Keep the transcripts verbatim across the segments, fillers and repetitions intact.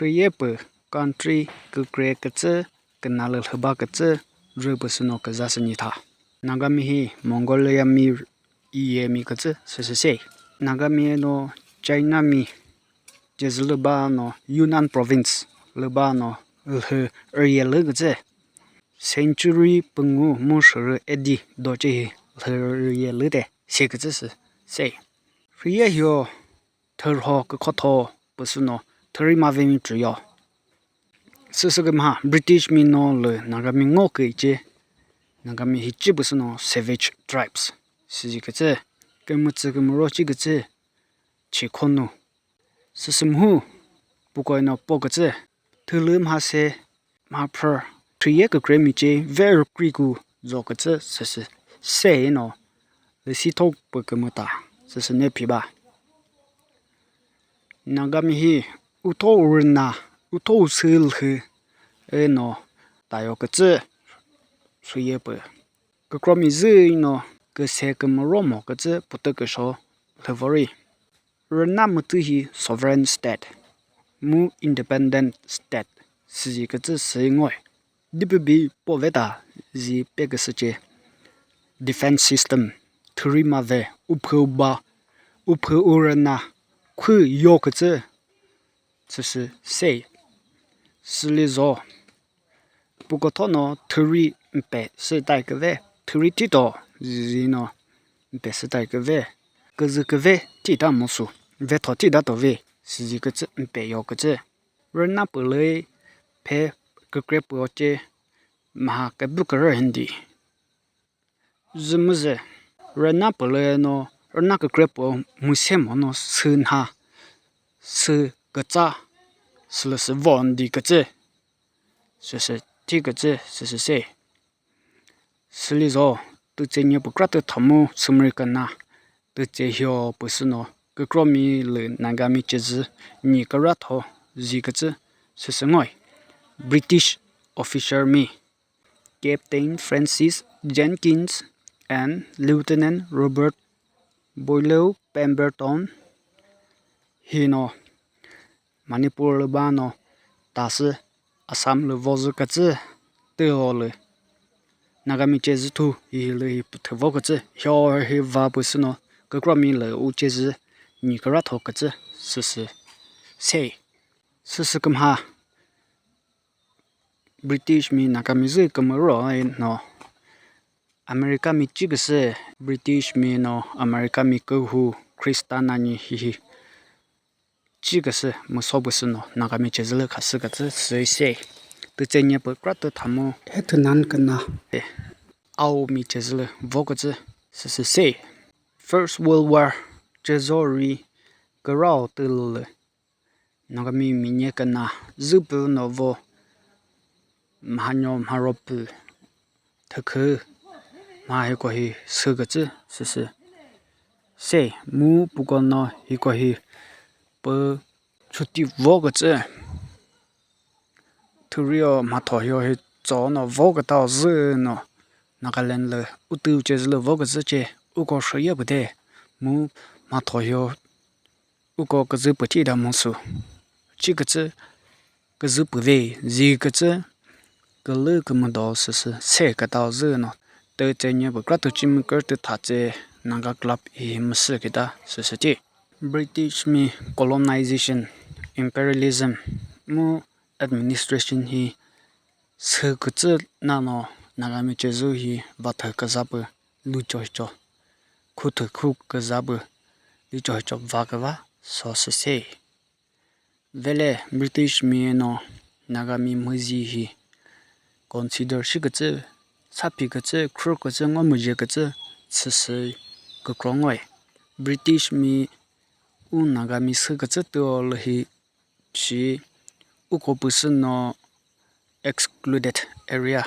Rüyepü country kükre kütsü, künalü lhüba kütsü, rüpü süno küza sünyi tha. Nagami hi Mongolia mi, iye mi kütsü süsü se. Nagami no China mi cezü lüba no Yunnan province lüba no lhü rüyelü kütsü. Century püngu mu shürü A D doce hi lhü rüyelü te se kütsü sü se. Rüye hio thürho kükhotho püsüno thüri mavemi chüyo. Süsü kümha British mi no lü Nagami ngo küice, Nagami hici püsüno savage tribes. Süzi kütsü, kümütsü kümüro ci kütsü, chikhonu. Süsü mhu, pukoino po kütsü, thülü mhase, mhaphür, thüye kükre mice, very kriku zo kütsü, süsü se ino, lüsi thok pü kümüta, süsü ne phiba. Nagami hi utho urüna, utho usü lhü, eno, tayo kütsü, süye pü. Kükromi zü ino, küse kümüro mo kütsü, pütü küsho, lhüvori. Rüna mütü hi sovereign state, mu independent state, süzi kütsü sü ngoi. Dipü bi po veta zi pe küsüce. Defense system, thüri mave, uphü uba, uphü urüna, khü yo kütsü, süsü sei. Sülizo, pukotho no thüri mpe sü tai küve, thüri tito, zizi no mpe sü tai küve, küzü küve tita musu, vetho tita tove, süzi kütsü mpe yo kütsü. Rüna pülü phe kükre püoce maha kübü kürü hindi. Zümüzü, rüna pülü no, rüna kükre püo müse mo no sü nha, sü kütsa, sülüsü vo hindi kütsü, süsü thi kütsü, süsü se. Sülizo, tütse nye pü kra tü thamu sümri küna, tütse hio püsüno, kükromi lü Nagami cezü, nyi küratho, zi kütsü, süsü ngoi. British officer mi, Captain Francis Jenkins and Lieutenant Robert Boileau Pemberton, hino, Manipur lü ba no, tasü Assam lü vozü kütsü, tüo lü. Nagami cezü thu, hihi lü hi püthü vo kütsü, hio hi va püsüno, kükromi lü u cezü, nyi küratho kütsü, süsü. Sei. Süsü kümha. British mi Nagami zü kümüro no. America mi ci küsü British mi no America mi kühu Christian ani hihi. Ci küsü müso püsü no Nagami cezü lü khasü kütsü süi se. Tütse nye pü kra tü thamu. He tünan küna. E, Ao mi cezü lü vo kütsü süsü se. First World War cezori kürao tülü lü Nagami mi nye küna züpü no vo mhanyo mharo pü thükhü mha hiko hi sü kütsü süsü. Se mu puko no hiko hi pü chuti vo kütsü. Thürio mhatho hio hi tso no vo kütao zü no Nagaland lü utü cezü lü vo kütsü ce uko shüye püte mu mhatho hio uko küzü püthi da musu. Ci kütsü küzü püve zi kütsü külü kümüdo süsü se kütao zü no tütse nye pü kra tü cimi kür tü thatse Naga Club hi müsü küta süsü ti. British mi colonization, imperialism mu administration hi sü kütsü nano Nagami cezü hi vathü küza pü lücho hicho, khu thü khu küza pü lücho hicho va küva so süse. Vele British mi no Nagami müzi hi consider shi kütsü, saphi kütsü, khrü kütsü, ngo müzhe kütsü, süsü kükro ngoyi. British mi u Nagami sü kütsü tüo lü hi shi uko püsü no excluded area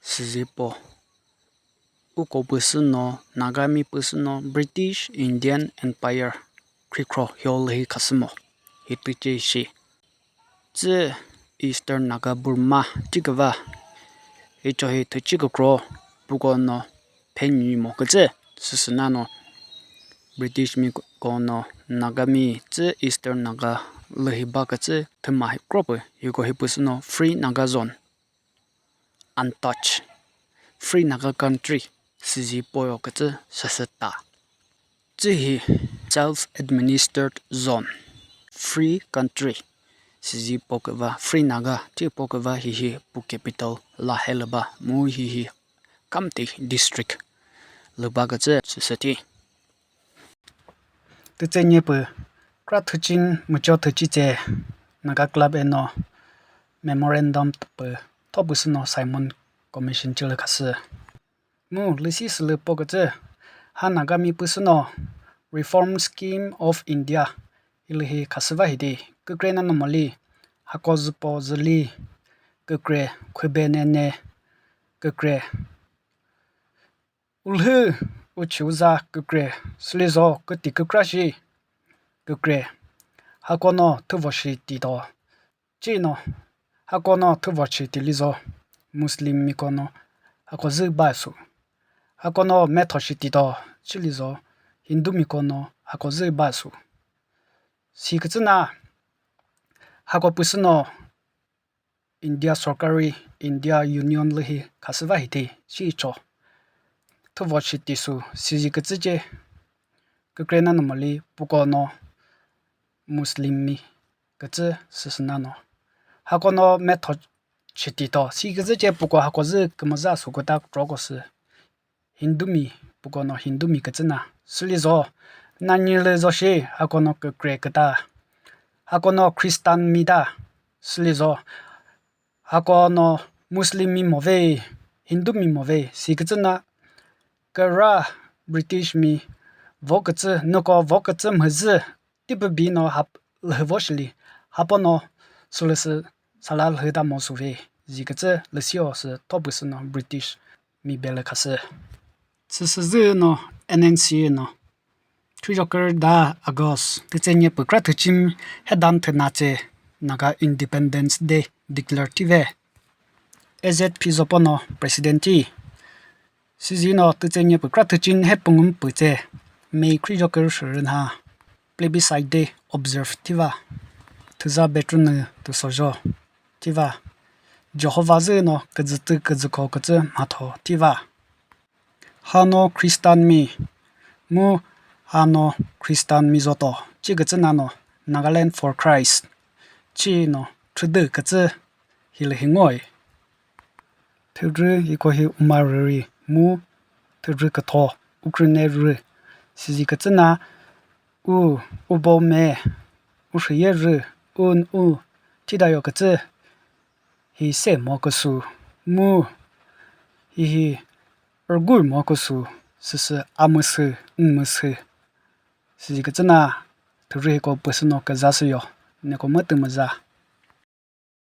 süzi po. Uko püsü no, Nagami püsü no, British Indian Empire khrikhro hiolü hi khasümo. Hi tüce shi. Tsü Eastern Naga Burma chiküva. Hicho hi thüchi kükro puko no phenyi mo kütsü süsü nano British mi ko no Nagami tsü Eastern Naga lühi ba kütsü thüma hi kropü hiko hi püsüno Free Naga Zone, untouched, Free Naga Country sizi poyo kütsü süsü ta. Tsü hi self-administered zone, free country sizi po küva, Free Naga thi po küva hihi pu capital Lahe lü ba mu hihi Khamti district lü ba kütsü süsü thi. Tütse nye pü kra thüchin mücho thüchi tse Naga Club eno memorandum pü tho püsüno Simon Commission chilü khasü. Mu lüsi sülü po kütsü ha Nagami püsüno Reform Scheme of India hilühi khasü va hidi kükre nano moli hako züpo züli kükre khübe nene kükre ulhü uchi uza kükre sülizo küti kükra shi kükre hakono thüvo shi tito chino hakono thüvo shi tilizo Muslim mikono hako zü ba su hakono metho shi tito chilizo Hindu mikono hako zü ba su si kütsü na hako püsüno India sorkari India Union lühi khasü va hidi shi cho thüvo shi ti su sizi kütsü ce kükre nano moli pukono Muslim mi kütsü süsü nano hakono metho shi tito si kütsü ce puko hako zü kümüza su küta troko sü Hindumi pukono Hindumi kütsü na sülizo nanyi lü zo shi hakono kükre küta hakono Christian mi ta sülizo hakono Muslim mi move Hindumi move si kütsü na kükra British mi vo kütsü nüko vo kütsü mhüzü tipü bi no hap lhüvo shili hapono sülüsü sala lhüta mo suve zi kütsü lüsio sü tho püsüno British mi belü khasü. Süsüzü no N N C no thüjokür da August tütse nye pü kra thüchim hedan thüna tse Naga Independence Day declare thive. A Z Phizopono president thi sizi no tütse nye pü kra thüchin he püngüm pü tse May khri jokür shürü nha plebiscite day observe thiva thüza betrünü tüsojo thiva Jehovah zü no küzütü küzükho kütsü mhatho thiva hano Christian mi mu hano Christian mi zoto chi kütsü nano Nagaland for Christ chi no thüdü kütsü hilühi ngoi. Thürü hiko hi umarüri mu thürü kütho ukrüne rü sizi kütsü na u ubo me ushüye rü un u thidayo kütsü hi se mo küsü mu hihi rügur mo küsü süsü amüsü nmüsü sizi kütsü na thürü hiko püsüno küza süyo neko mütü müza